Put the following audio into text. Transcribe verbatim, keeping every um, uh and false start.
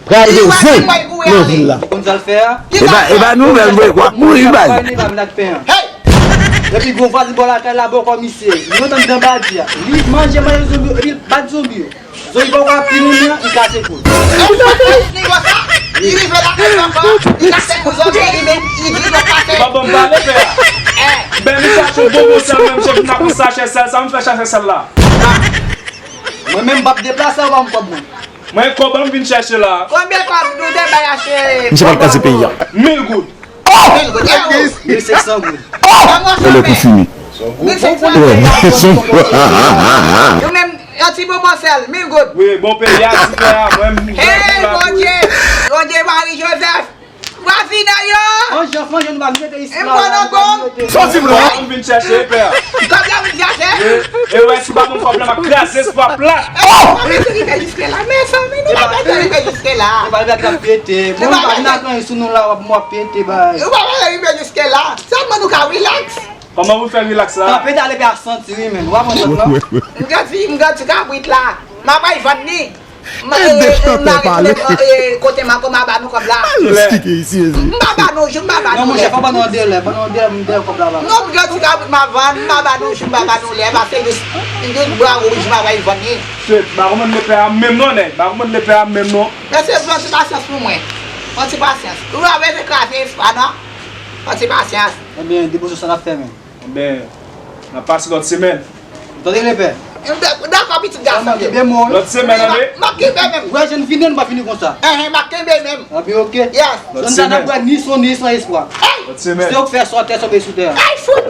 Pral gen zen nan vil la. Ou konn sa l fè a? E pa, e pa nouvèl vre, w ap mouri baz. Li pa vin ak pen an. Epi gon vwazin bò lakay la bò kòmisye. Li antre anndan badi a. Li manje, manje zonbi yo, epi l bat zonbi yo. Zonbi poko ap pi moun nan, li kase kou l. Li rive lakay papa, li kase kou zonbi, li menm, li di l pase. Pa ban m pale, pè a. Ben, li chache yon bonbon sèl, menm chèf nan pou sachè sèl, sa m fè sachè sèl la. Mwen menm, m p ap deplase avè m kòb mwen. Mwen, kòb an m vin chèche la. Konbyen kòb nou te bay achte? Misye pral kraze peyi a. Mil goud. Mil goud. Mil senksan goud. Lè kou fini. Mil senksan goud. Ou menm, yon ti bonbon sèl, mil goud. Wi, bon peyi a, ti pè a, mwen, m Hey, Bondye! Bondye, Mari Jozèf! Vwazina yo! Manje, manje, nou pa mete isit la. Sa w di m la? Kòb la vin chèche, pè. Kòb la vin chèche? E wè, si pa bon kòb la, m ap kraze espwa plat. Mwen rive jiske la, mezanmi, nou pa mete rive jiske la. E pa rive ak ap pete. Mwen pa vin ak anyen sou nou la, w ap, w ap pete, bay. Nou pa mete rive jiske la. Sèlman nou ka relax. Kòman pou fè relax la? Tanpete ale pè a santi, wi, men. W ap konprann, non? M granti, m granti kabrit la. M ap al vann li. M, e, e, m mare kote, e, kote m a kòm a ba nou kòb la. Jis kike isi, ezi. M pa ba nou jou, m pa ba nou lè. Non, monchè, fò ban nou an delè, ban nou an delè, m delè kòb la ba nou. Non, m gen ti kabrit m a vann, m pa ba nou jou, m pa ba nou lè, paske jis, jis bwa wouj m a bay vann li. Shit, ba kòmann lepè a menm non, nèg, ba kòmann lepè a menm non. Mesye, pran ti pasyans pou mwen. Pran ti pasyans. Ou pa bezwen kraze espwa, non. Pran ti pasyans. Ebyen, depoze sa n ap fè, men. Enben, n ap pase lòt semèn. Tande, lepè. M dakò, pitit gason m yo. Lòt semèn, tande. M ap kenbe menm. Wè, jèn vini, nou pa fini konsa. Enhen, m ap kenbe menm. Anben, oke. Yes. Lòt semèn. N ap wè ni son, ni san espwa. Lòt semèn. Se ou k fè sòtè tonbe sou tè a. Ay, fout!